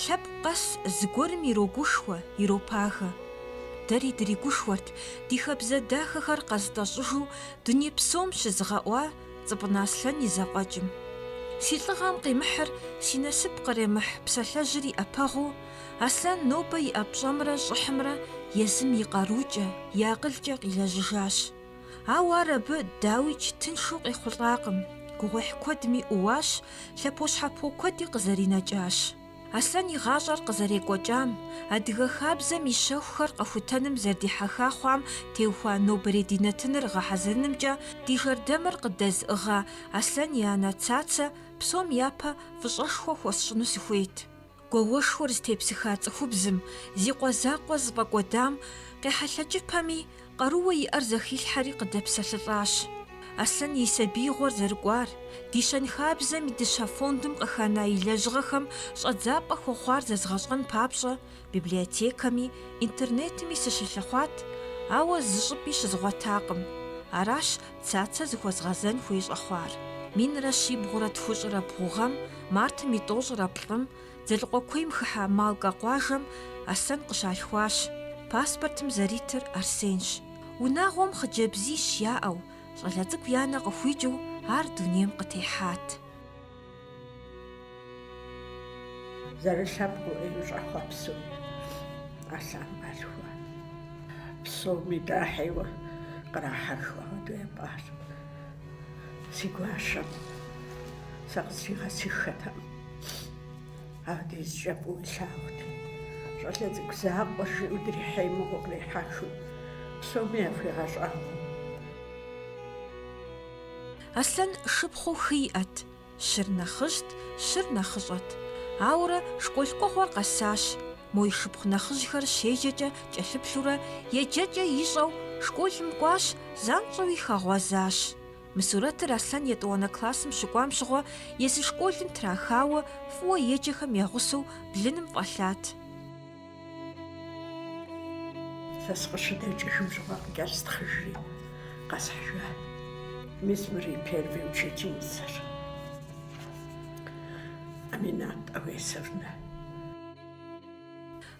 Лъэпкъ къэс зыгуэрым ирогушхуэ, иропагэ. Дэри дригушхуэрт ди хабзэ дахэхэр къэзытӏэщӏыжу дуней псом щызыгъэӏуа Цӏыпӏынэ Аслъэн и зэфӏэкӏым. Си лӏыгъэм къимыхьыр си насып къремыхь псалъэжьыр и ӏэпэгъуу, Аслъэн нобэ иӏэ пщӏэмрэ щӏыхьымрэ езым и къарукӏэ, и акъылкӏэ къилэжьыжащ. Ауэ ар абы, дауикӏ, тыншу къехъулӏакъым, гугъуехь куэдми ӏууащ, лъэпощхьэпо куэди къызэринэкӏащ. Аслъэн и гъащӏэр къызэрекӏуэкӏам, адыгэ хабзэм и щэхухэр къэхутэным зэрыдихьэха хъуам теухуа нобэрей ди нэтыныр гъэхьэзырынымкӏэ ди жэрдэмыр къыдэзыӏыгъа Аслъэн и анэ Цацэ псом япэ фӏыщӏэшхуэ хуэсщӏыну сыхуейт. Гуауэшхуэр зытепсыха цӏыхубзым, зи къуэ закъуэ зыфӏэкӏуэдам, къехьэлъэкӏыпэми, къарууэ иӏэр зэхилъхьэри къыдэпсэлъылӏащ. Аслъэн и сабиигъуэр зэрыкӏуар, ди щэнхабзэм и дыщэ фондым къыхэна и лэжьыгъэхэм щӏэдзапӏэ хуэхъуар зэзгъэщӏэн папщӏэ библиотекэми интернетми сыщылъыхъуат, ауэ зы щӏыпӏи щызгъуэтакъым. Аращ Цацэ зыхуэзгъэзэн хуей щӏэхъуар. Минрэ щибгъурэ тхущӏрэ бгъу гъэм, мартым и тӏощӏрэ плӏым, Дзэлыкъуэ куейм хыхьэ Малкэ къуажэм Аслъэн къыщалъхуащ. Паспортым зэритыр Арсенщ. Унагъуэм хъыджэбзищ яӏэу, щӏалэ цӏыкӏу я нэ къыхуикӏыу ар дунейм къытехьат. Зэрылъэпкъыу ӏейуэ щӏэхъуэпсу Аслъэн къалъхуа. Псоми дахьейуэ кърахьэхыу апхуэдэу япӏащ. Си гуащэм сэ къызригъэсыххэтэкъым. Апхуэдизкӏэ фӏыуэ илъагъут. Щӏалэ цӏыкӏу закъуэр жиӏэу дрихьей мыгъуэу кърихьэхыу, псоми яхуигъэщӏагъуэу. Аслъэн шыпхъуу хы иӏэт. Щыр нэхъыжьт, щыр нэхъыщӏэт. Ауэрэ школ кӏуэгъуэр къэсащ. Мо и шыпхъу нэхъыжьхэр щеджэкӏэ кӏэлъыплъурэ, еджэкӏэ ищӏэу школым кӏуащ, занщӏэуи хэгъуэзащ. Мы сурэтыр Аслъэн етӏуанэ классым щыкӏуам щыгъуэ езы школым трахауэ фӏыуэ еджэхэм я гъусэу блыным фӏэлъат. Сэ сыкъыщыдэкӏыжым щыгъуэ къыкӏэрыстхъыжри къэсхьыжа. Мис мыр и первый учительницэр. Аминат Ауесовнэ.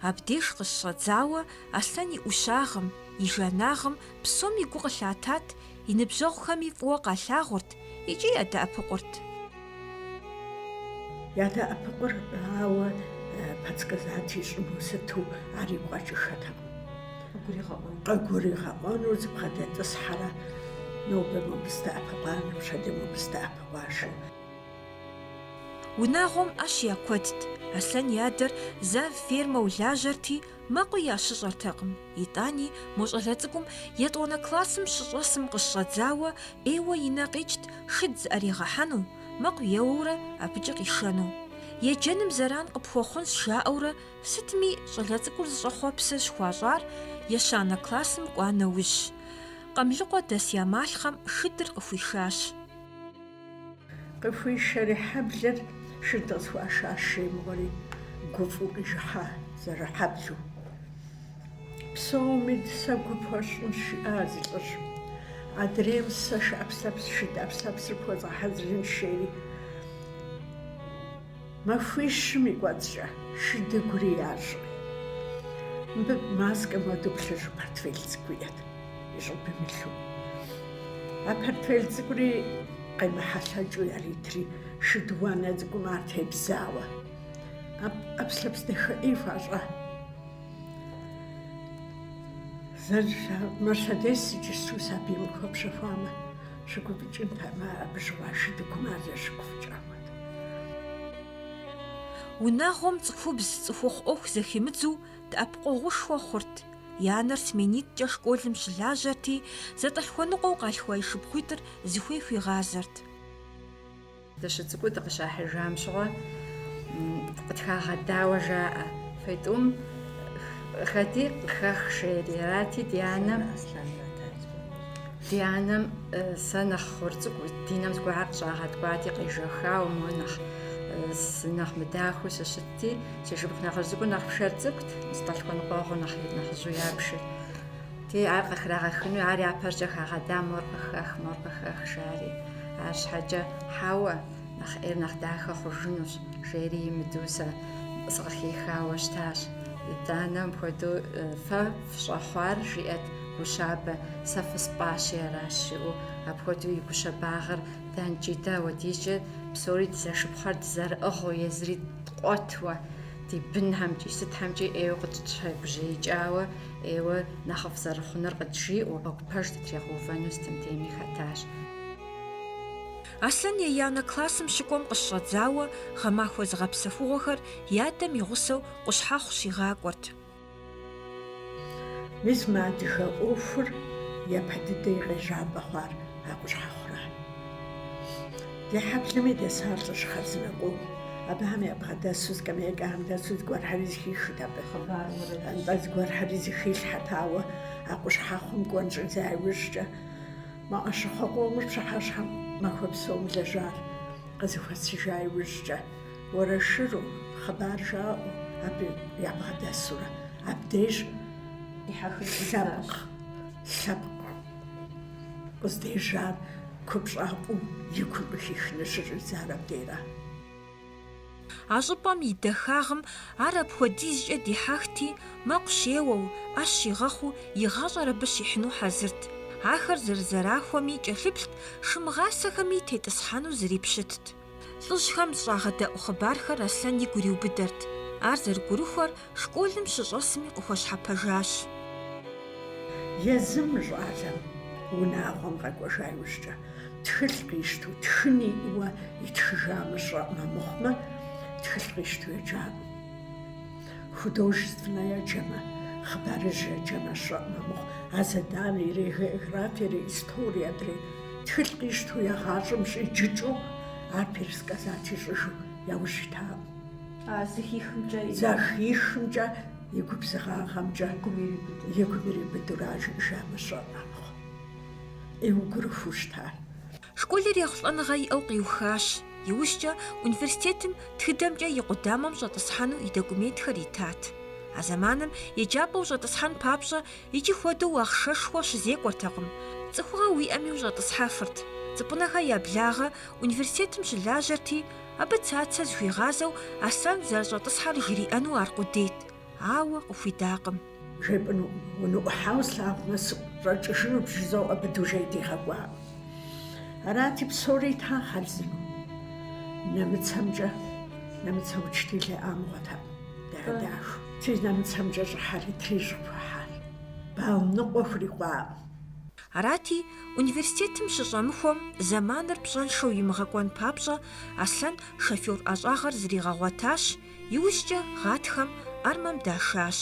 Абдеж къыщыщӏэдзауэ Аслъэн и ӏущагъым, и жанагъым псоми гу къылъатат, и ныбжьэгъухэми фӏыуэ къалъагъурт икӏи ядэӏэпыкъурт. Ядэӏэпыкъур ауэ подсказать ищӏыну сыту ар игу къэкӏыххэтэкъым. Къыгуригъэӏуэну зыбгъэдэтӏысхьэрэ нобэ мобы сыдэӏэпыкъуа, пщэдей мобы сыдэӏэпыкъуа жиӏэу. Унагъуэм ӏэщ я куэдт. Аслъэн и адэр зав фермэу лажьэрти, мэкъуи ящыщӏэртэкъым. Итӏани, мо щӏалэ цӏыкӏум етӏуанэ классым щыщӏэсым къыщыщӏэдзауэ ӏейуэ и нэ къикӏт шыд зыӏэригъэхьэну, мэкъу еуэурэ абыкӏэ къишэну. Еджэным зэран къыпхуэхъунщ, жаӏэурэ, сытми, щӏалэ цӏыкӏур зыщӏэхъуэпсыр щыхуащӏар ещанэ классым кӏуа нэужьщ. Къамлыкъуэ дэс я малъхъэм шыдыр къыхуишащ. Къыхуишэри хьэблэр шыд къысхуашащ жи мыгъуэри, гуфӏэу къижыхьа зэрыхьэблу. Псоми сэ гу пхуэсщӏынщ, жиӏа зы лӏыжьым. Адрейм сэ шы ӏэпслъэпс, шыд ӏэпслъэпсыр пхуэзгъэхьэзырынщ, жери. Махуищым и кӏуэцӏкӏэ шыдыгури ящӏри. Мыбы маскэм хуэдэу плъыжьу портфель цӏыкӏу иӏэт и щӏыбым илъу. А портфель цӏыкӏури къемыхьэлъэкӏыу яритри, шыд уанэ цӏыкӏум ар тебзауэ. ӏэпслъэпс дахэ ӏей хуащӏа. Мерседес иджысту сабийм къыхуэпщэхуамэ, щыгуфӏыкӏынтэкъым абы щыгъуэ шыдыгум ар зэрыщыгуфӏыкӏам хуэдэу. Унагъуэм цӏыхубз цӏыхухъу ӏуэху зэхимыдзу дэӏэпыкъуэгъушхуэ хъурт. И анэр сменитӏкӏэ школым щылажьэрти, зэтӏэлъхуэныкъуэу къалъхуа и шыпхъуитӏыр зыхуей хуигъазэрт. Дыщыцӏыкӏуу дыкъыщахьыжам щыгъуэ къытхагъэдауэ жаӏэ, Фитӏум хэти къыхэх жери. Арати, ди анэм ди анэм сэ нэхъ гъур цӏыкӏу ди нэм зыгуэрхэр къыщӏагъэткӏуати, къежэхауэ, моуэ нэхъ нэхъ мыдахэу сыщытти, си шыпхъу нэхъыжь цӏыкӏур нэхъ пшэр цӏыкӏут, зэтӏэлъхуэныкъуэгъуу нэхъ нэхъыжьу ябжыр. Ти, ар къыхрагъэхыну, ар япэщӏыкӏэ хагъэда, мор къыхэх, мор къыхэх, жари. Арщхьэкӏэ, хьэуэ, нэхъ ӏейр нэхъ дахэ хъужынущ, жери имыдэу сэ. сыкъыхихауэ щытащ. Итӏанэ мыпхуэдэу фэ фщӏэхъуар жиӏэт гу щабэ, сэ фыспӏащи аращ жиӏэу, апхуэдэу и гу щабагъыр дэнкӏи дэ ауэдизкӏэ псори дызэшыпхъухэр дызэрыӏыгъыу, езыри ткъуэтуэ, ди бынхэмкӏи сытхэмкӏи ӏейуэ къытщхьэгужьеикӏауэ, ӏейуэ нэхъыфӏ зэрыхъунур къыджиӏэу, гъуэгу пэж дытригъэувэну сытым дейми хэтащ. Аслъэн еянэ классым щыкӏуэм къыщыщӏэдзауэ гъэмахуэ зыгъэпсэхугъуэхэр и адэм и гъусэу Къущхьэхъу щигъакӏуэрт. Мис мы адыгэ ӏуэхур япэ дыдэ и къежьапӏэ хъуар а Къущхьэхъура. Ди хьэблэми дэсар лӏыжь хъарзынэ къом. Абыхэм ябгъэдэсу, скамейкэхэм дэсу зыгуэрхэри зэхихырт абы. Нтӏэ зыгуэрхэри зыхилъхьэт, ауэ а Къущхьэхъум кӏуэн щӏидза иужькӏэ мо ӏэщыхъуэ къомыр пщыхьэщхьэм махуэ псом лэжьар къызэхуэсыжа иужькӏэ. Уэрэшыру, хъыбар жаӏэу абы ябгъэдэсурэ, абдеж лъэпкъ, лъэпкъ къыздежьар купщӏафӏэу и гум къыхихыныр щыщӏидзар абдейра. А щӏыпӏэм и дахагъым ар апхуэдизкӏэ дихьэхти, мэкъу щеуэу, ӏэщ щигъэхъуу и гъащӏэр абы щихьыну хьэзырт. Ахэр зэрызэрахуэми кӏэлъыплът, шы мыгъасэхэми тетӏысхьэну зрипщытт. Лӏыжьхэм зыщӏагъэдэӏу хъыбархэр Аслъэн игу ириубыдэрт. Ар зэрыгурыхуэр школым щыщӏэсми къыхуэщхьэпэжащ. Езым мы щӏалэм унагъуэм къэкӏуэжа иужькӏэ, тхылъ къищтэу, тхын иӏэуэ итхыжамэ сщӏэӏым амыхъумэ, тхылъ къищтэу еджакъым. Художественнэ еджэмэ, хъыбарыжь еджэмэ сщӏэӏым амыхъу, а задание ире географие ире историе адрей тхылъ къищтэу егъащӏэм щӏиджыкӏыу ар пересказать ищӏыжу яужь итакъым. А зэхихымкӏэ. Зэхихымкӏэ и губзыгъагъэмкӏэ и гум ириубыдэурэ жиӏэжамэ сщӏэӏым амыхъу. ӏейуэ гурыхуэу щытар. Школыр ехъулӏэныгъэ иӏэу къиухащ. Иужькӏэ университетым тхыдэмкӏэ и къудамэм щӏэтӏысхьэну и документхэр итат. А зэманым еджапӏэ ущӏэтӏысхьэн папщӏэ иджы хуэдэу ахъшэшхуэ щызекӏуэртэкъым. Цӏыхугъэ уиӏэми ущӏэтӏысхьэфырт. Цӏыпӏынэхэ я благъэ университетым щылажьэрти, абы Цацэ зыхуигъазэу Аслъэн зэрыщӏэтӏысхьэр жриӏэну аркъудейт, ауэ къыхуидакъым. Жепӏэнукъым, уныӏухьауэ слъагъумэ, сыщӏэкӏыжынут жызоӏэ, абы дужей дигъэкӏуакъым. Арати, псори ита хъарзынэу. Нэмыцэмкӏэ, нэмыцэ учитель яӏа мыгъуэтэкъым, дахэ-дахэу. Ти нэмыцэмкӏэ щӏыхьэри трижь къыхуахьар. Балл ныкъуэ хурикъуакъым. Арати, университетым щыщӏэмыхуэм зэманыр пщӏэншэу имыгъэкӏуэн папщӏэ, Аслъэн шофер ӏэщӏагъэр зригъэгъуэтащ, Иужькӏэ гъатхэм армэм дашащ.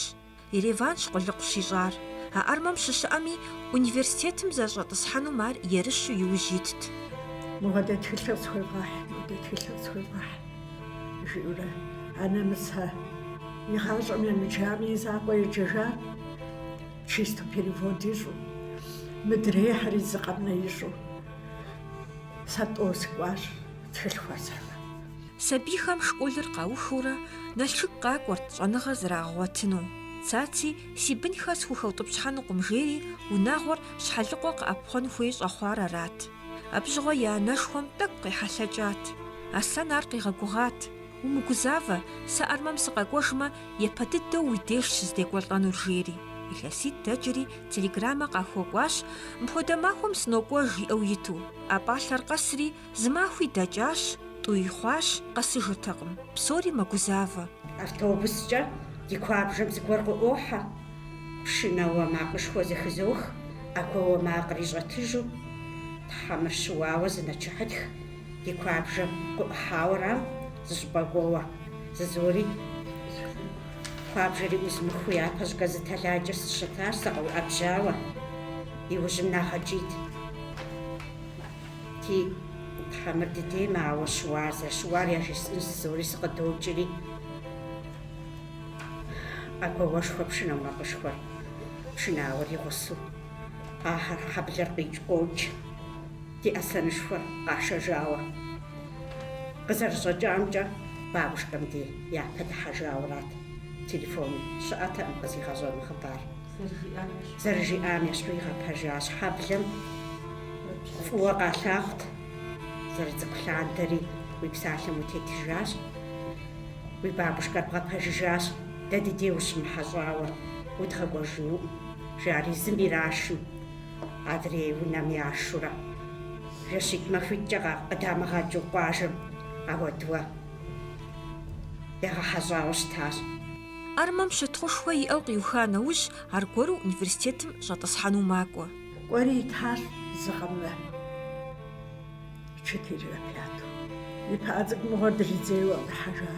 Ереванщ къулыкъу щищӏар. А армэм щыщыӏэми, университетым зэрыщӏэтӏысхьэнум ар ерыщу иужь итт. Мыуэдэ тхылъыр схуевгъэхь, мыуэдэ тхылъыр схуевгъэхь, жиӏэурэ а нэмыцэ игъащӏэм емыджами и закъуэ еджэжар чисто перевод ищӏу, мыдрейхэри зы къэмынэ ищӏу. Сэ тӏэу сыкӏуащ тхылъ хуэсхьмэ. Сабийхэм школыр къаухыурэ Налшык къакӏуэрт щӏэныгъэ зрагъэгъуэтыну. Цаци си бынхэр схухэутӏыпщхьэнукъым жери унагъуэр Щхьэлыкъуэ къэӏэпхъуэн хуей щӏэхъуар арат. Абы щыгъуэ и анэшхуэм тӏэкӏу къехьэлъэкӏат. Аслъэн ар къигъэгугъат, Умыгузавэ, сэ армэм сыкъэкӏуэжмэ, япэ дыдэу уи деж сыздекӏуэлӏэнур, жери. Илъэситӏ дэкӏри телеграммэ къахуэкӏуащ, мыпхуэдэ махуэм сынокӏуэж жиӏэу иту. А пӏалъэр къэсри, Зы махуи дэкӏащ, тӏуи хъуащ, къэсыжыртэкъым. Псори мэгузавэ. Автобускӏэ ди куэбжэм зыгуэр къыӏуохьэ, пшынауэ макъышхуэ зэхызох, ӏэгуауэ макъри щӏэтыжу. Тхьэ, мыр щыуауэ зы нэчыхьытх ди куэбжэм къыӏухьауэрам зыщӏыпӏэ кӏуэуэ зызори. Куэбжэри ӏузмыхыу япэщӏыкӏэ зы тэлайкӏэ сыщытащ, сыкъэуӏэбжьауэ. Иужьым нагъэкӏийт. Ти, тхьэ, мыр дыдеймэ, ауэ щыуар зэрыщыуар яжесӏэнщ зызори сыкъыдокӏри, ӏэгуауэшхуэ пшынэ макъышхуэр, пшынауэр и гъусэу, ахэр хьэблэр къикӏ къокӏ, ди Аслъэнышхуэр къашэжауэ. Къызэрыщӏэкӏамкӏэ, бабушкэм дей япэ дыхьэжауэрат, телефон щыӏэтэкъым къызигъэщӏэну хъыбар. Зэрыжиӏам ещхьу игъэпэжащ. Хьэблэм фӏыуэ къалъагъут, зэрыцӏыкӏу лъандэри уи псалъэм утетыжащ. Уи бабушкэр бгъэпэжыжащ, дэ ди дей ущымыхьэщӏауэ, удгъэкӏуэжынукъым, жари зым ирашым, адрей унэм яшурэ. Жэщитӏ-махуитӏкӏэ къыдамыгъэкӏыу къуажэм ауэдуэ ягъэхьэщӏауэ щытащ. Армэм щытхъушхуэ иӏэу къиуха нэужь, аргуэру университетым щӏэтӏысхьэну макӏуэ. Кӏуэри итащ зы гъэмэ четырерэ пяту. И пыӏэ цӏыкӏу мыгъуэр дридзейуэ къыдыхьэжа.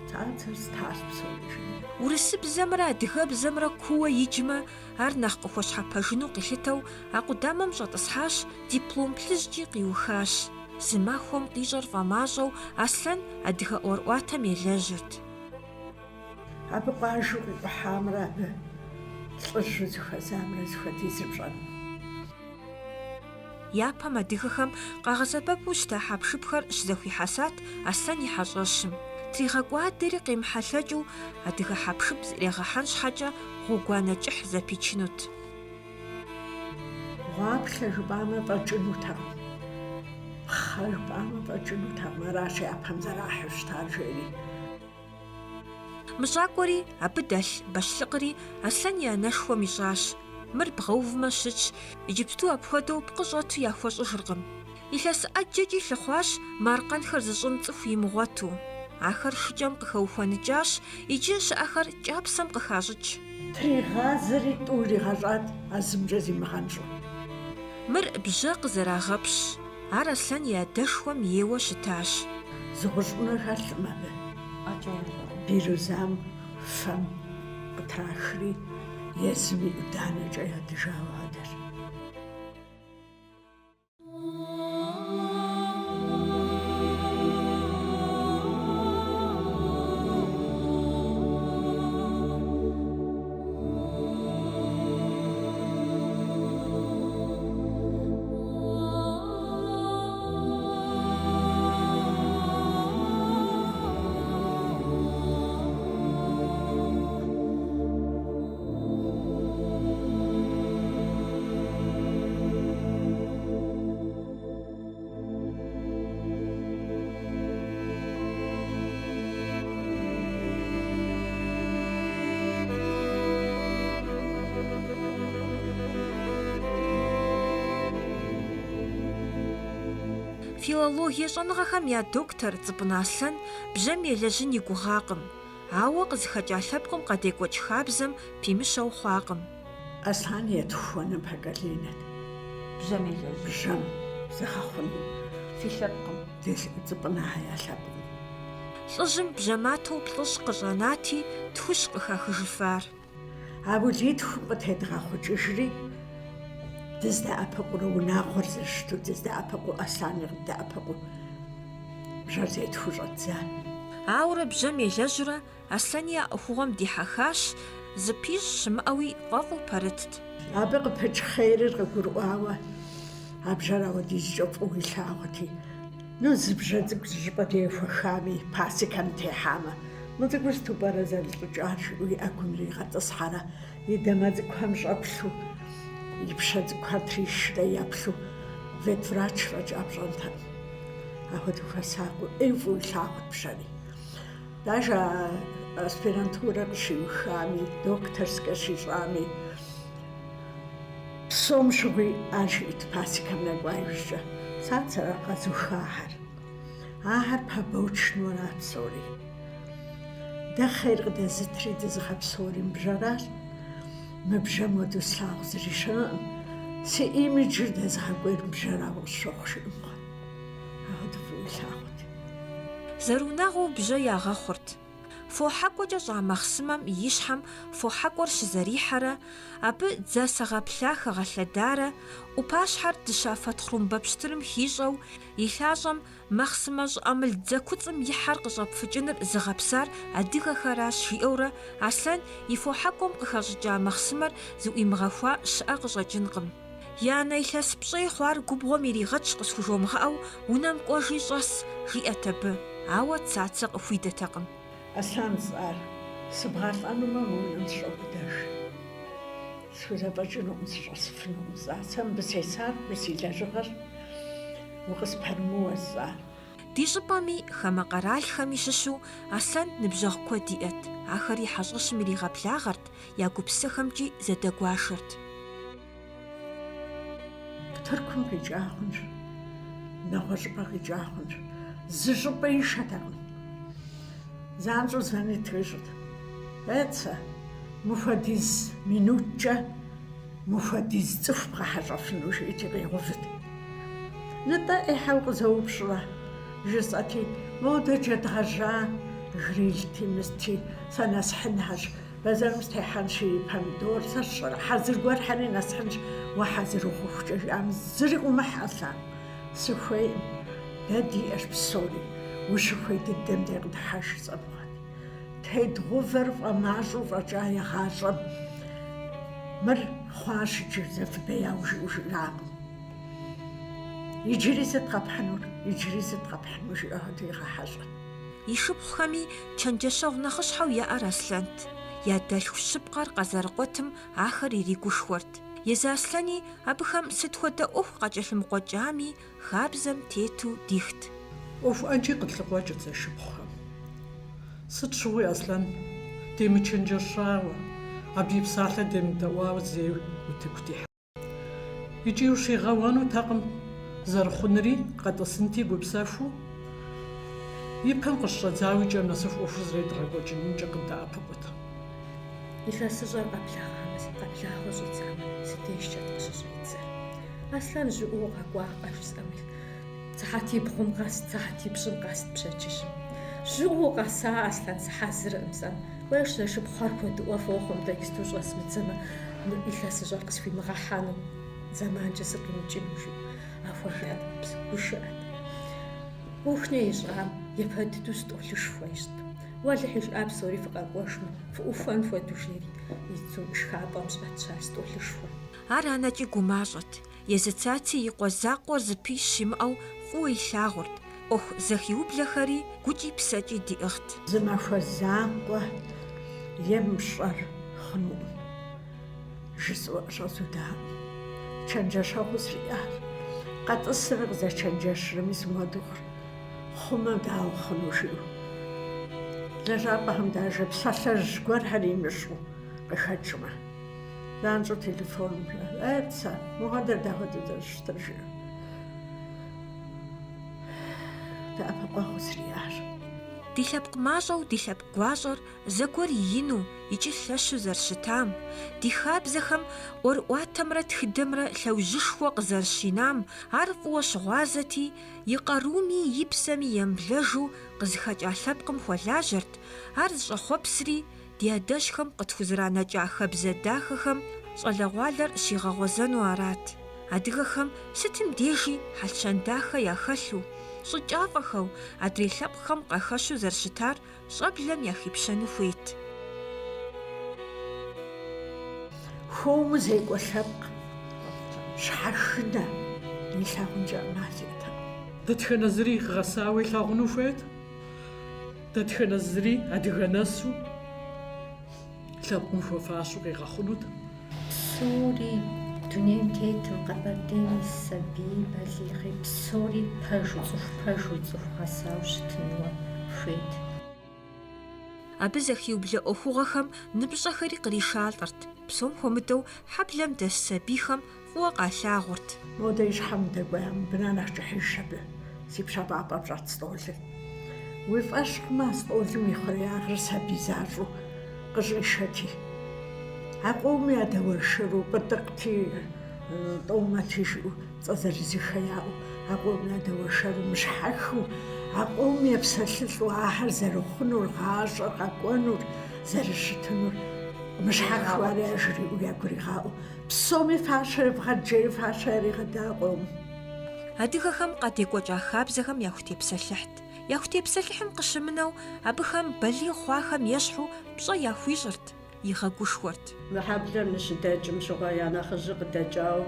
Цацэр стащ псори жери. Урысыбзэмрэ адыгэбзэмрэ кууэ иджмэ, ар нэхъ къыхуэщхьэпэжыну къилъытэу а къудамэм щӏэтӏысхьащ, диплом плъыжькӏи къиухащ. Зы махуэм къищӏэр фӏэмащӏэу Аслъэн адыгэ ӏуэрыӏуатэм елэжьырт. Абы къуажэу къикӏухьамрэ абы лӏыжьу зыхуэзамрэ зыхуэдизыр пщӏэну. Япэм адыгэхэм къагъэсэбэпу щыта хьэпшыпхэр щызэхуихьэсат Аслъэн и хьэщӏэщым. Тригъэкӏуадэри къемыхьэлъэкӏыу адыгэ хьэпшып зыӏэригъэхьэн щхьэкӏэ гъуэгуанэ кӏыхь зэпичынут. Гъуаплъэ жыпӏамэ фӏэкӏынутэкъым, пхъэ жыпӏамэ фӏэкӏынутэкъым, аращ япэм зэрахьэу щытар, жери. Мы щӏакӏуэри, абы дэлъ бащлъыкъри Аслъэн и анэшхуэм ищӏащ. Мыр бгъэувмэ щытщ, иджыпсту апхуэдэу пкъы щӏэту яхуэщӏыжыркъым. Илъэс ӏэджэкӏи лъыхъуащ мы аркъэнхэр зыщӏын цӏыху имыгъуэту. Ахэр шыкӏэм къыхэухуэныкӏащ, иджы щыӏэхэр кӏапсэм къыхащӏыкӏ. Тригъазэри тӏу иригъэщӏат а зымкӏэ зимыгъэнщӏу. Мыр бжьэ къызэрагъэпщ. Ар Аслъэн и адэшхуэм ейуэ щытащ. Зы гъущӏ ӏунэ хэлъкъым абы. Бирюзам фэм къытрахри, езым и ӏуданэкӏэ ядыжауэ хуэдэщ. Филологие щӏэныгъэхэм я доктор Цӏыпӏынэ Аслъэн бжьэм елэжьын и гугъакъым, ауэ къызыхэкӏа лъэпкъым къадекӏуэкӏ хабзэм пимыщэу хъуакъым. Аслъэн етхуанэ поколенэт. Бжьэм елэжь. Бжьэм зыгъэхъуну. Фи лъэпкъым. Ди Цӏыпӏынэхэ я лъэпкъым. Лӏыжьым бжьэматэу плӏыщӏ къыщӏэнати, тхущ къыхахыжыфар. А улитхум къытедгъэхъукӏыжри, дыздэӏэпыкъурэ унагъуэр зэрыщыту дыздэӏэпыкъуу, Аслъэни къыддэӏэпыкъуу бжьэр зетхуэу щӏэддза. Ауэрэ бжьэм елэжьурэ Аслъэни а ӏуэхугъуэм дихьэхащ, зыпищӏ щымыӏэуи фӏэфӏу пэрытт. Абы къыпыкӏ хъерыр къыгурыӏуауэ, а бжьэр ауэдизкӏэ фӏыуэ илъагъути, ну, зы бжьэ цӏыкӏу зыщӏыпӏэ дей ехуэхами, пасекэм техьамэ, мы цӏыкӏур сыту пӏэрэ зэрылӏыкӏар жиӏэу и ӏэгум иригъэтӏысхьэрэ, и дамэ цӏыкӏухэм щӏэплъу, и пщэ цӏыкӏухэр тришрэ еплъу, ветврач фӏэкӏа пщӏэнтэкъым. Апхуэдэу хуэсакъыу, ӏей фӏыуэ илъагъут бжьэри. Даже а аспирантурэ къыщиухами, докторскэ щищӏами, псом щыгъуи ар жиӏэт пасекэм нэкӏуа иужькӏэ. Цацэ къэзухахэр. Ахэр побочнэу ара псори. Дэ хъер къыдэзытри дызыгъэпсэури мы бжьэращ. Мы бжьэм хуэдэу слъагъу зыри щыӏэкъым. Си имиджыр дэзыгъэкӏуейр мы бжьэрауэ къысщохъу жиӏэу мыгъуэ. Апхуэдэу фӏыуэ илъагъут. Зэрыунагъуэу бжьэ ягъэхъурт. Фо хьэкӏуэкӏэ щӏа махъсымэм и щхьэм фо хьэкӏуэр щызэрихьэрэ, абы дзасэ гъэплъа хэгъэлъэдарэ, ӏупащхьэр дыщафэ тхъурымбэ пщтырым хищӏэу, и лъащӏэм махъсымэ щӏыӏэмыл дзэкуцӏым ихьэр къыщӏэпфыкӏыныр зыгъэпсар адыгэхэращ, жиӏэурэ Аслъэн и фо хьэкӏуэм къыхэщӏыкӏа махъсымэр зыӏуимыгъэхуа щыӏэ къыщӏэкӏынкъым. И анэ илъэс пщӏей хъуар губгъуэм иригъэтщ къысхужомыгъэӏэу унэм кӏуэжи щӏэс, жиӏэт абы, ауэ Цацэ къыхуидэтэкъым. Аслъэн жысӏар, сыбгъэлӏэнумэ, мы унэм сыщӏэбыдэж. Схузэфӏэкӏынукъым, сыщӏэсыфынукъым, жысӏар. Сэ мыбы сесар, мыр си лэжьыгъэщ, укъыспэрымыуэ, жысӏар. Ди щӏыпӏэми, хамэ къэралхэми щыщу Аслъэн ныбжьэгъу куэд иӏэт, ахэр и хьэщӏэщым иригъэблагъэрт, я гупсысэхэмкӏи зэдэгуашэрт. Тыркум къикӏа хъунщ, нэгъуэщӏыпӏэ къикӏа хъунщ. Зы щӏыпӏэ ишэтэкъым. Занщӏэу звонить къищӏырт. Эцэ, мыхуэдиз минуткӏэ мыхуэдиз цӏыху бгъэхьэщӏэфыну жиӏэти къигъэувыт. Нытӏэ ӏей хьэ укъызэупщӏрэ? жысӏэти, модэ джэд гъэжьа грилти мысти сэ нэсхьынхэщ. Бэзэрым сытехьэнщи, помидор сэ сщӏэрэ, хьэзыр гуэрхэри нэсхьынщ, уэ хьэзыр ухъухукӏэ жиӏам, зыри къыумыхь, Аслъэн, сыхуейкъым, дэ диӏэщ псори, ущыхуей дыдэм дей къыдыхьэж жысӏэ мыгъуэт. Тедгъэувэр фӏэмащӏэу фӏэкӏа игъащӏэм мыр хъуащ иджы зэ фыбеяу жиӏэу жиӏакъым. Иджыри сыт къэпхьынур, иджыри сыт къэпхьынур жиӏэу хуэдэу игъэхьэщӏэт. И шыпхъухэми чэнджэщэгъу нэхъыщхьэу яӏэр Аслъэнт. Я дэлъху щыпкъэр къазэрыкъуэтым ахэр иригушхуэрт. Езы Аслъэни абыхэм сыт хуэдэ ӏуэху къакӏэлъымыкъуэкӏами, хабзэм тету дихт. ӏуэху ӏэджи къытлъыкъуэкӏырт зэшыпхъухэм. Сыт щыгъуи Аслъэн демычэнджэщауэ, абы и псалъэ демыдэӏуауэ зэи утыку дихьа. Икӏи ущигъэуэнутэкъым зэрыхъунри, къэтӏысынти гупсэхуу, и пэм къыщыщӏэдзауэ и кӏэм нэсыху ӏуэхур зэредгъэкӏуэкӏынымкӏэ къыддэӏэпыкъут. Илъэсыщӏэр къэблэгъамэ, къэблагъэу щӏидзамэ, си дежкӏэт къыщыщӏидзэр. Аслъэн жьыӏуэу къэкӏуакъэ, жысӏэми, сыхьэтибгъум къэст, сыхьэтипщӏым къэст пщэдджыжьым. Жьыӏуэу къэса, Аслъэн, сыхьэзыркъым, жысӏэм. Уей, зэшыпхъухэр куэдыӏуэ фохъум, дэ иджысту щӏэзмыдзэмэ, мы илъэсыщӏэр къысхуимыгъэхьэну, зэманкӏэ сыкъимыкӏыну, жиӏэу. Ахуэдэт, гушыӏэт. Кухнэ ищӏам, япэ дыдэу стӏолышхуэ ищӏт. Уэлэхьи, жиӏа псори фыкъэкӏуэжмэ, фыӏухуэн хуэдэу жери, иджы шхапӏэм щӏэтщ ар стӏолышхуэ. Ар анэкӏи гумащӏэт, Езы Цаци и къуэ закъуэр зыпищӏ щымыӏэу фӏыуэ илъагъурт, ӏуэху зэхиублэхэри гукӏи псэкӏи диӏыгът. Зы махуэ закъуэ е мы пщӏэр хъунукъым, жысӏэу ӏэщӏэзудакъым. Чэнджэщэгъуу сриӏащ. Къэтӏысрэ къызэчэнджэщрэ мис мыуэду хъумэ дауэ хъуну жиӏэу. Лэжьапӏэхэм даже псалъэжь гуэрхэр имыщӏу къыхэкӏмэ. Занщӏэу телефоным жиӏэ, Эцэ, мыхуэдэр дапхуэдэу зэрыщытыр жиӏэ. Дэӏэпыкъуэгъуу сриӏащ. Ди лъэпкъ мащӏэу ди лъэпкъ гуащӏэр зэгуэр ину икӏи лъэщу зэрыщытам, ди хабзэхэм ӏуэрыӏуатэмрэ тхыдэмрэ лъэужьышхуэ къызэрыщинам ар фӏыуэ щыгъуазэти, и къаруми и псэми емыблэжу къызыхэкӏа лъэпкъым хуэлажьэрт, ар зыщӏэхъуэпсри Ди адэжьхэм къытхузэранэкӏа хабзэ дахэхэм щӏалэгъуалэр щигъэгъуэзэну арат. Адыгэхэм сытым дежи хьэл-щэн дахэ яхэлъу, щӏыкӏафӏэхэу, адрей лъэпкъхэм къахэщу зэрыщытар щӏэблэм яхипщэну хуейт. Хуэму зекӏуэ лъэпкъ щхьэхынэ илъагъункӏэ ӏэмал иӏэтэкъым. Дэтхэнэ зыри гъэсауэ илъагъуну хуейт. Дэтхэнэ зыри адыгэ нэсу лъэпкъым хуэфащэу къигъэхъунут. Псори дунейм тетым, Къэбэрдейм ис сабии балигъи, псори пэжу, цӏыху пэжу, цӏыху гъэсауэ щытынуэ хуейт. Абы зэхиублэ ӏуэхугъуэхэм ныбжьыщӏэхэри къришалӏэрт, псом хуэмыдэу хьэблэм дэс сабийхэм фӏыуэ къалъагъурт. Модэ и щхьэм дэкӏуея мыбы нэ нэхъ кӏыхьыжщ абы си пщэфӏапӏэм щӏэт стӏолыр. Уи фӏэщ хъумэ, а стӏолым и хъуреягъыр сабий защӏэу къыщӏишэти. А къомым ядэуэршэру, Пӏытӏыкъти, Тӏомэти жиӏэу цӏэ зырызыххэ яӏэу, а къомым ядэуэршэру мыщхьэхыу, а къомым епсэлъылӏэу ахэр зэрыхъунур, гъащӏэр къэкӏуэнур, зэрыщытынур мыщхьэхыу ар яжриӏэу ягуригъаӏуэу. Псоми фащэ евгъэд жери фащэ яригъэда къомым. Адыгэхэм къадекӏуэкӏа хабзэхэм яхутепсэлъыхьт. Яхутепсэлъыхьым къыщымынэу, абыхэм балигъ хъуахэм ещхьу пщӏэ яхуищӏырт, игъэгушхуэрт. Мы хьэблэм ныщыдэкӏым щыгъуэ я нэхъыжьыр къыдэкӏауэ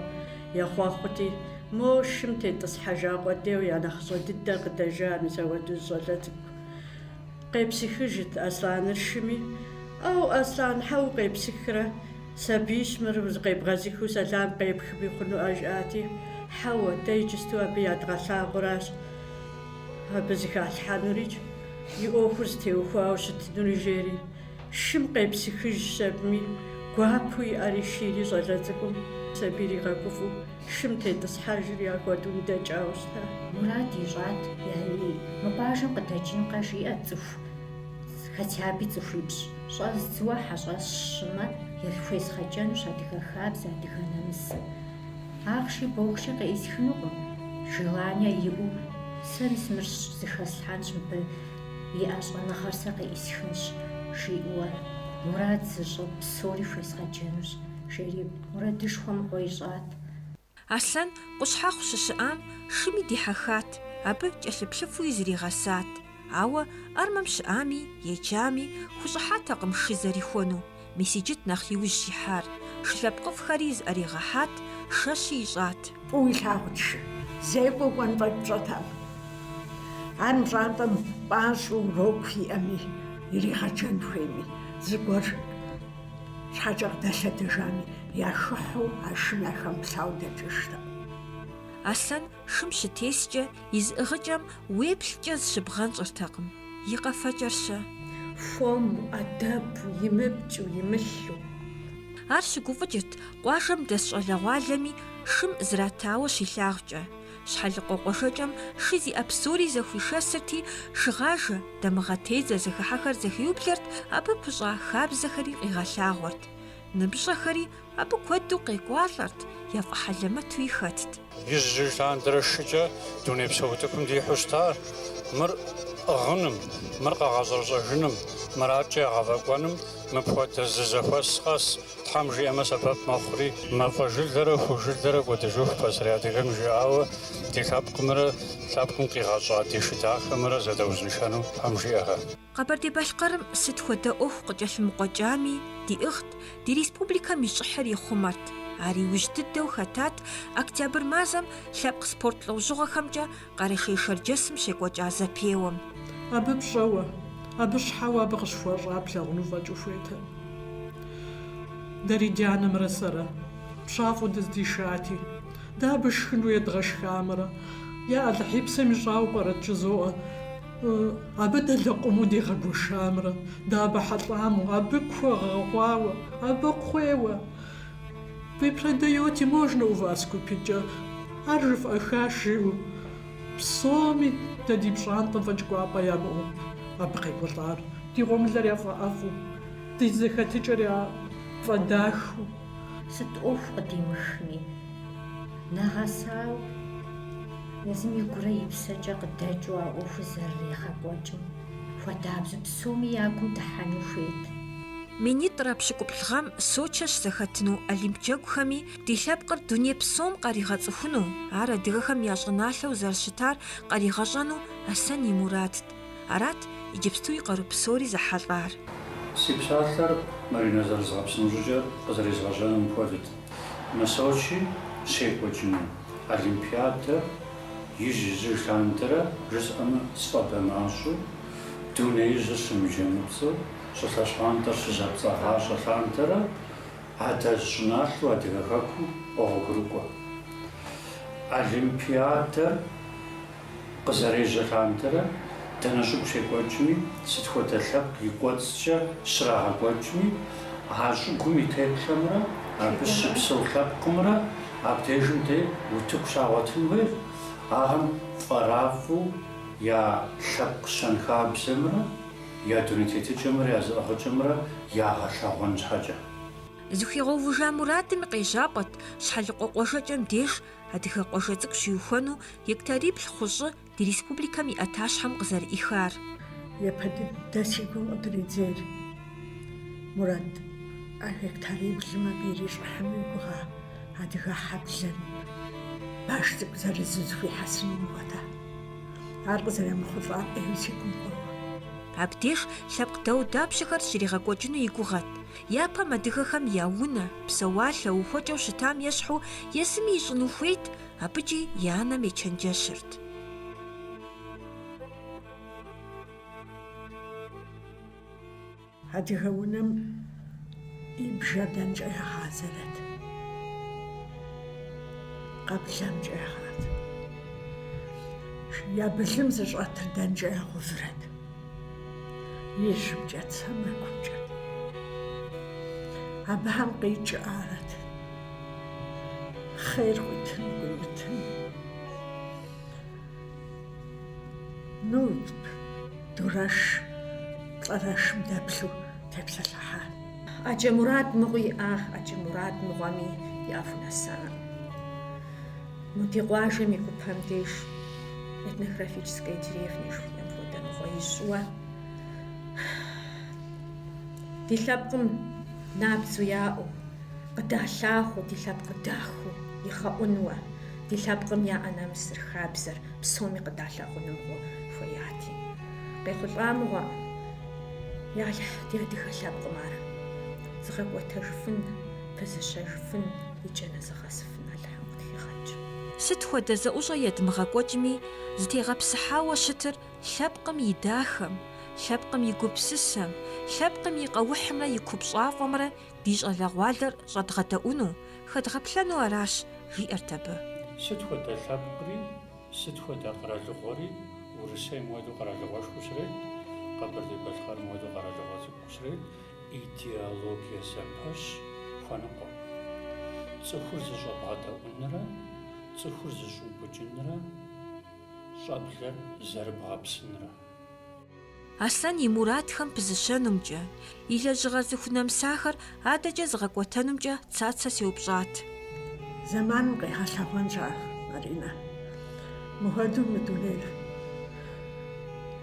ехъуэхъути, мо шым тетӏысхьэжа къуэдейуэ я нэхъыщӏэ дыдэр къыдэжа мис ауэдэу зы щӏалэ цӏыкӏу. Къепсыхыжыт Аслъаныр шыми, ӏэу, Аслъан, хьэ укъепсыхрэ? Сабийщ мыр, зыкъебгъэзыхыу сэлам къепхми хъунуӏэ, жиӏати, хьэуэ, дэ иджысту абы ядгъэлъагъуращ. абы зыхалъхьэнурикӏ, и ӏуэхур зытеухуауэ щытынури жери, шым къепсыхыжщ абыми, гуапэу и ӏэр ишийри щӏалэ цӏыкӏум сабийр игъэгуфӏэу шым тетӏысхьэжри ахуэдэу дэкӏауэ щыта. Мурад ищӏат, яни, мы къуажэм къыдэкӏынкъэ, жиӏэт цӏыху, хотя бы цӏыхуипщӏ. Щӏэздзуэ хьэщӏэщ сщӏымэ, яхуезгъэджэнущ адыгэ хабзэ, адыгэ нэмысым. Ахъши бохъши къеӏысхынукъым, желание иӏэу, сэ мис мыр зыхэслъхьэнщ мыбы иӏэ щӏэныгъэр сэ къеӏысхынщ, жиӏэуэ мурад зыщӏыр псори хуезгъэджэнущ, жери мурадышхуэ мыгъуэ ищӏат. Аслъэн Къущхьэхъу щыщыӏам шыми дихьэхат, абы кӏэлъыплъыфуи зригъэсат. Ауэ армэм щыӏами, еджами, хущӏыхьатэкъым шы зэрихуэну. Мис иджыт нэхъ иужь щихьар. Шы лъэпкъыфӏхэри зыӏэригъэхьат, шэщи ищӏат. Фӏыуэ илъагъут шы. Зекӏуэ кӏуэн фӏэкӏ пщӏэтэкъым. Ар мы пщӏантӏэм пӏащӏэу урок иӏэми, иригъэджэн хуейми, зыгуэр щхьэкӏэ къыдэлъэдэжами, яхыхьэу а шым яхэмыплъауэ дэкӏыжтэкъым. Аслъэн шым щытескӏэ и зыӏыгъыкӏэм уеплъкӏэ зыщыбгъэнщӏыртэкъым. И къэфэкӏэр-щэ? Хуэму, ӏэдэбу, имыпкӏыу, имылъу. Ар щыгуфӏыкӏырт къуажэм дэс щӏалэгъуалэми шым зратауэ щилъагъукӏэ. Щхьэлыкъуэ къуажэкӏэм шы зиӏэ псори зэхуишэсырти, шыгъажэ, дамыгъэтедзэ зэхыхьэхэр зэхиублэрт, абы пыщӏа хабзэхэри къигъэлъагъуэрт. Ныбжьыщӏэхэри абы куэду къекӏуалӏэрт, яфӏэхьэлэмэтуи хэтт. Ижь-ижьыж лъандэрэ шыкӏэ дунейпсо утыкум дихьу щытар, мыр ӏыгъыным, мыр къэгъэщӏэрэщӏэжыным, мыр аткӏэ егъэфӏэкӏуэным мыпхуэдэ зы зэхуэс къэс Тхьэм жиӏэмэ сэбэп мэхъури, мафӏэ жылэрэ ху жылэрэ кӏуэдыжыху пасэрей адыгэм жиӏауэ, ди лъэпкъымрэ лъэпкъым къигъэщӏа ди шы дахэмрэ зэдэузыншэну Тхьэм жиӏэхэ. Къэбэрдей-Балъкъэрым сыт хуэдэ ӏуэху къыкӏэлъымыкъуэкӏами, диӏыгът, ди республикэм и щӏыхьыр ихъумэрт. Ар иужь дыдэу хэтат октябрь мазэм лъэпкъ спорт лӏэужьыгъуэхэмкӏэ Къэрэшей-Шэрджэсым щекӏуэкӏа зэпеуэм. Абы пщӏэуэ, абы щхьэуэ абы къыщыхуащӏа плъагъуну фӏэкӏ ухуейтэкъым. Дэри ди анэмрэ сэрэ пщафӏэу дыздишати, дэ абы шхыну едгъэшхамрэ, я Алыхь и псэм ищӏауэ пӏэрэт жызоӏэ, абы дэ лэкъуму дигъэгуэшамрэ, дэ абы хьэлӏамэу, абы кхъуэ гъэгъуауэ, абы кхъуейуэ. Вы продаете, можно у вас купить-кӏэ? Ар жыфӏэхащ, жиӏэу. Псоми дэ ди пщӏантӏэм фӏэкӏ кӏуапӏэ ямыӏэу абы къекӏуэлӏар. Ди гъуэмылэр яфӏэӏэфӏу, ди зэхэтыкӏэр яфӏэдахэу. Сыт ӏуэху къыдимыхми, нэгъэсауэ езым и гурэ и псэкӏэ къыдэкӏыу а ӏуэхур зэрыригъэкӏуэкӏым хуэдабзэу псоми я гум дыхьэну хуейт. Минитӏрэ пщыкӏуплӏ гъэм Сочэ щызэхэтыну Олимп джэгухэми ди лъэпкъыр дуней псом къаригъэцӏыхуну, ар адыгэхэм я щӏыналъэу зэрыщытар къаригъэщӏэну Аслъэн и мурадт. Арат иджыпсту и къару псори зэхьэлӏар. Си псалъэр Маринэ зэрызгъэпсыну щӏыкӏэр къызэрезгъэжьэнум хуэдэт. Мы Сочи щекӏуэкӏыну Олимпиадэр ижь-ижьыж лъандэрэ жысӏэмэ сфӏэбэмащӏэу, дунеижьыр щымыджэмыпцӏэу, щӏылъэ щхъуантӏэр щызэпцӏагъащӏэ лъандэрэ адэжь щӏыналъэу Адыгэ Хэкум къогъуэгурыкӏуэ. Олимпиадэр къызэрежьэ лъандэрэ дэнэ щӏыгу щекӏуэкӏми, сыт хуэдэ лъэпкъ и кӏуэцӏкӏэ щрагъэкӏуэкӏми, а щӏыгум и теплъэмрэ абы щыпсэу лъэпкъымрэ абдежым дей утыку щагъуэтын хуейщ, ахэм фӏэрафӏу я лъэпкъ щэнхабзэмрэ я дуней тетыкӏэмрэ я зыӏыгъыкӏэмрэ ягъэлъэгъуэн щхьэкӏэ. Зыхуигъэувыжа мурадым и къежьапӏэт Щхьэлыкъуэ къуажэкӏэм деж адыгэ къуажэ цӏыкӏу щиухуэну гектариплӏ хъу щӏы ди республикэм и ӏэтащхьэм къызэрыӏихар. Япэ дыдэ си гум къыдридзейр Мурат а гектариблым абы ирищӏыхьыну и гугъа адыгэ хьэблэр баш цӏыкӏу зырызу зэхуихьэсыну мыгъуэта. Ар къызэремыхъулӏар ӏейуэ си гум къоуэ. Абдеж лъэпкъ дауэдапщэхэр щригъэкӏуэкӏыну и гугъэт. Япэм адыгэхэм я унэ, псэуалъэ ухуэкӏэу щытам ещхьу езыми ищӏыну хуейт, абыкӏи и анэм ечэнджэщырт. Адыгэ унэм и бжэр дэнкӏэ ягъазэрэт? Къэблэмкӏэ ягъазэ. Я былым зыщӏэтыр дэнкӏэ ягъэуврэт? Ижьымкӏэт, сэмэгумкӏэт. Абыхэм къикӏ арэт. Хъер къуитын, къуимытын. Ну, дурэш, плӏэрэшым дэплъу тепсэлъыхьа. ӏэджэ мурад мыгъуи иӏа, ӏэджэ мурад мыгъуэми иӏэ хунэсакъым. Мы ди къуажэм и гупэм деж этнографическая деревня жыхуиӏэм хуэдэ мыгъуэ ищӏуэ ди лъэпкъым набдзэу яӏэу, къыдалъагъуу, ди лъэпкъыр дахэу игъэӏунуэ, ди лъэпкъым яӏэ нэмысыр, хабзэр псоми къыдалъагъуну мыгъуэ хуеяти. Къехъулӏа мыгъуэ, Ялыхь, ди адыгэ лъэпкъым ар зыгъэкӏуэтэжыфын, пызыщэжыфын, и кӏэ нэзыгъэсыфын Алыхьым къытхигъэкӏ. Сыт хуэдэ зэӏущӏэ едмыгъэкӏуэкӏми, зытегъэпсыхьауэ щытыр лъэпкъым и дахэм, лъэпкъым и гупсысэм, лъэпкъым и къэухьымрэ и купщӏафӏэмрэ ди щӏалэгъуалэр щӏэдгъэдэӏуну, хэдгъэплъэну аращ, жиӏэрт абы. Сыт хуэдэ лъэпкъри, сыт хуэдэ къэралыгъуэри Урысейм хуэдэу къэралыгъуэшхуэу щрет, Къэбэрдей-Балъкъэрым хуэдэу къэралыгъуэ цӏыкӏуу щрет, идеологие зэпэщ хуэныкъуэ. Цӏыхур зыщӏэбгъэдэӏунрэ цӏыхур зыщӏупӏыкӏынрэ щӏэблэр зэрыбгъэпсынрэ. Аслъэн и мурадхэм пызыщэнумкӏэ, и лэжьыгъэ зыхунэмысахэр адэкӏэ зыгъэкӏуэтэнумкӏэ Цацэ сеупщӏат. Зэманым къигъэлъэгъуэнщ ар, Маринэ. Мыхуэдэу мы дунейр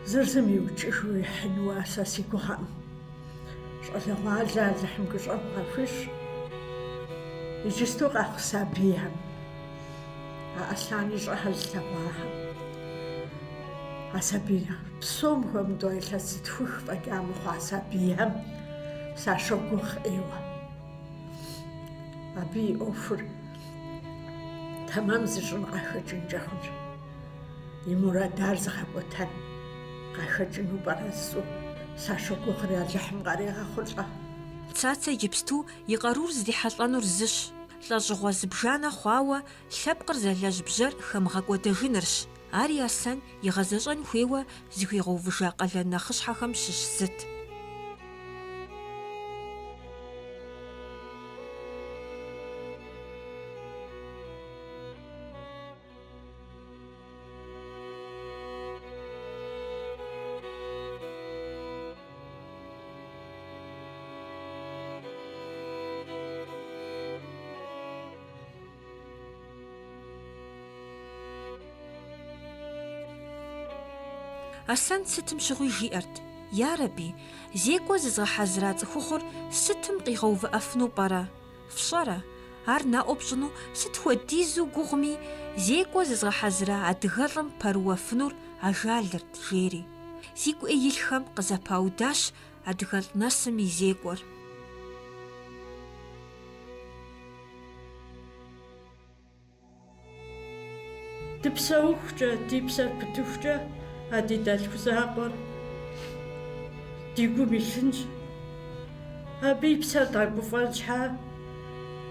зыр зым иукӏыжу ихьынуэ сэ си гугъэкъым. Щӏалэгъуалэ Алыхьым гущӏэгъу къахуищӏ. Иджысту къэхъу сабийхэм, а Аслъэн ищӏэхэр зылъэгъуахэм. А сабийхэр, псом хуэмыдэу илъэс зытхух фӏэкӏа мыхъуа сабийхэм сащогугъ ӏейуэ. Абы и ӏуэхур тэмэм зыщӏын къахэкӏынкӏэ хъунщ. И мурадар зыгъэкӏуэтэн къахэкӏыну пӏэрэ жысӏэу сащогугъри Алыхьым къарегъэхъулӏэ. Цацэ иджыпсту и къарур зрихьэлӏэнур зыщ, лӏэщӏыгъуэ зыбжанэ хъуауэ лъэпкъыр зэлэжь бжьэр хэмыгъэкӏуэдэжынырщ. Ари Аслъэн игъэзэщӏэн хуейуэ зыхуигъэувыжа къалэн нэхъыщхьэхэм щыщ зыт. Аслъэн сытым щыгъуи жиӏэрт, Ярэби, зекӏуэ зызгъэхьэзыра цӏыхухъур сытым къигъэувыӏэфыну пӏэрэ? Фщӏэрэ, ар наӏуэ пщӏыну сыт хуэдизу гугъуми, зекӏуэ зызгъэхьэзыра адыгэлӏым пэрыуэфынур ажалырт, жери. Зигу ӏей илъхэм къызэпаудащ адыгэлӏ нэсым и зекӏуэр. Дыпсэухукӏэ, ди псэр пытыхукӏэ а ди дэлъху закъуэр ди гум илъынщ. Абы и псэр дгъэгуфӏэн щхьа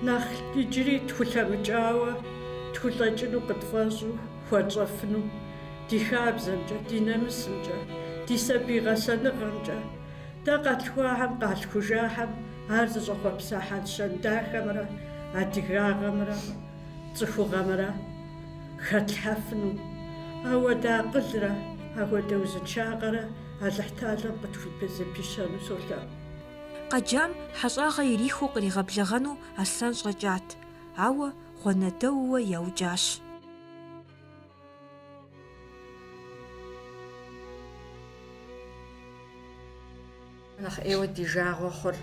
нэхъ иджыри тхулъэмыкӏауэ, тхулъэкӏыну къытфӏэщӏу хуэтщӏэфыну ди хабзэмкӏэ, ди нэмысымкӏэ, ди сабий гъэсэныгъэмкӏэ, дэ къэтлъхуахэм къалъхужахэм ар зыщӏэхъуэпса хьэл-щэн дахэмрэ адыгагъэмрэ цӏыхугъэмрэ хэтлъхьэфыну. Ауэдэ акъылрэ ауэдэ узыншагъэрэ Алыхьталэм къытхузэпищэну солъэӏу. Къэджам хьэщӏагъэ ирихыу къригъэблэгъэну Аслъэн щӏэкӏат, ауэ гъуанэдэууэ яукӏащ. Нэхъ ӏейуэ ди жагъуэ хъур,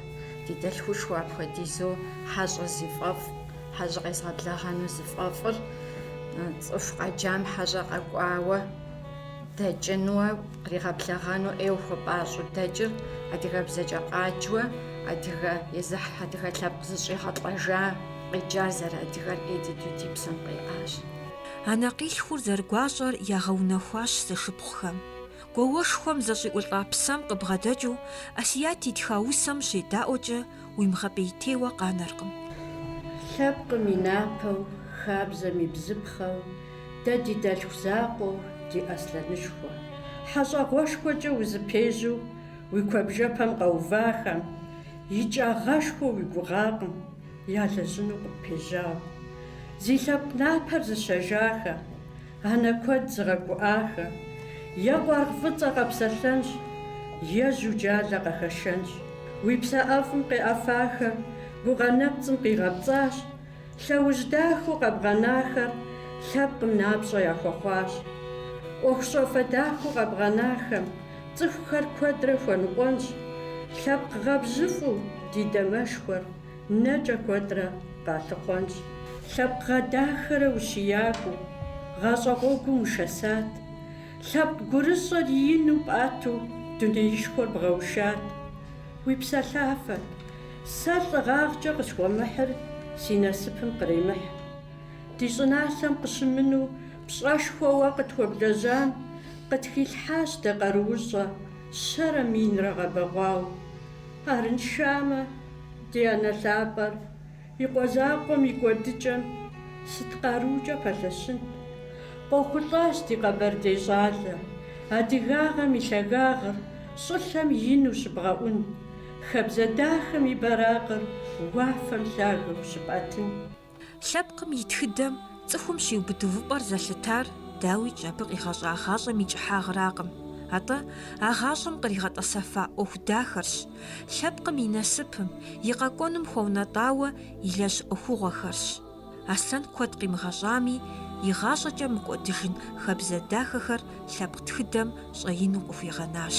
ди дэлъхушхуэ апхуэдизу хьэщӏэ зи фӏэфӏ, хьэщӏэ къезгъэблэгъэну зыфӏэфӏыр, цӏыху къэджам хьэщӏэ къэкӏуауэ дэкӏынуэ, къригъэблэгъэну ӏейуэ хуэпӏащӏэу дэкӏыр, адыгэбзэкӏэ къаджуэ, адыгэ езы адыгэ лъэпкъ зыщӏигъэлӏэжа къеджар зэрыадыгэр ӏей дыдэу ди псэм къеӏащ. Анэкъилъхур зэрыгуащӏэр ягъэунэхуащ зэшыпхъухэм. Гуауэшхуэм зэщӏиӏулӏа псэм къыбгъэдэкӏыу Асият итха усэм щедаӏуэкӏэ уимыгъэпӏейтейуэ къанэркъым. Лъэпкъым и напэу, хабзэм и бзыпхъэу, дэ ди дэлъху закъуэу ди Аслъэнышхуэ. Хьэщӏэгъуэшхуэкӏэ узыпежьэу уи куэбжэпэм къэувахэм, икӏагъэшхуэ уи гугъакъым, ялэжьыну къыппежьау. Зи лъэпкъ напэр зыщэжахэ, анэ куэд зыгъэгуӏахэ, е къуаргъ фӏыцӏэ къэпсэлъэнщ, е жьуджалэ къэхэшэнщ. Уи псэ ӏэфӏым къеӏэфахэр гугъэ нэпцӏым къигъэпцӏащ, Лъэужь дахэу къэбгъэнахэр лъэпкъым напщӏэ яхуэхъуащ. ӏуэхущӏафэ дахэу къэбгъэнахэм цӏыхухэр куэдрэ хуэныкъуэнщ. Лъэпкъ гъэбжьыфӏэу ди дамэшхуэр нэкӏэ куэдрэ къалъыхъуэнщ. Лъэпкъ гъэдахэрэ ущиякӏуэу гъащӏэ гъуэгум ушэсат. Лъэпкъ гурыщӏэр ину пӏэту дунеишхуэр бгъэушат. Уи псэлъафэт, Сэ лӏыгъагъкӏэ къысхуэмыхьыр си насыпым къремыхь. Ди щӏыналъэм къыщымыну пщӏэшхуэ уэ къытхуэблэжьам, къытхилъхьащ дэ къаруущӏэ щэрэ минрэ гъэбэгъуау. Арыншамэ, ди анэ лъапӏэр и къуэ закъуэм и кӏуэдыкӏэм сыт къарукӏэ пэлъэщынт? Къохъулӏащ ди къэбэрдей щӏалэ, адыгагъэм и лъагагъыр щӏылъэм ину щыбгъэӏун, хабзэ дахэм и бэракъыр уафэм лъагэу щыпӏэтын. Лъэпкъым и тхыдэм цӏыхум щиубыд увыпӏэр зэлъытар, дауикӏ, абы къигъэщӏа гъащӏэм и кӏыхьагъракъым, атӏэ а гъащӏэм къригъэтӏэсэфа ӏуэху дахэрщ, лъэпкъым и насыпым, и къэкӏуэнум хуэунэтӏауэ илэжь ӏуэхугъуэхэрщ. Аслъэн куэд къимыгъэщӏами, игъащӏэкӏэ мыкӏуэдыжын хабзэ дахэхэр лъэпкъ тхыдэм щӏэину къыхуигъэнащ.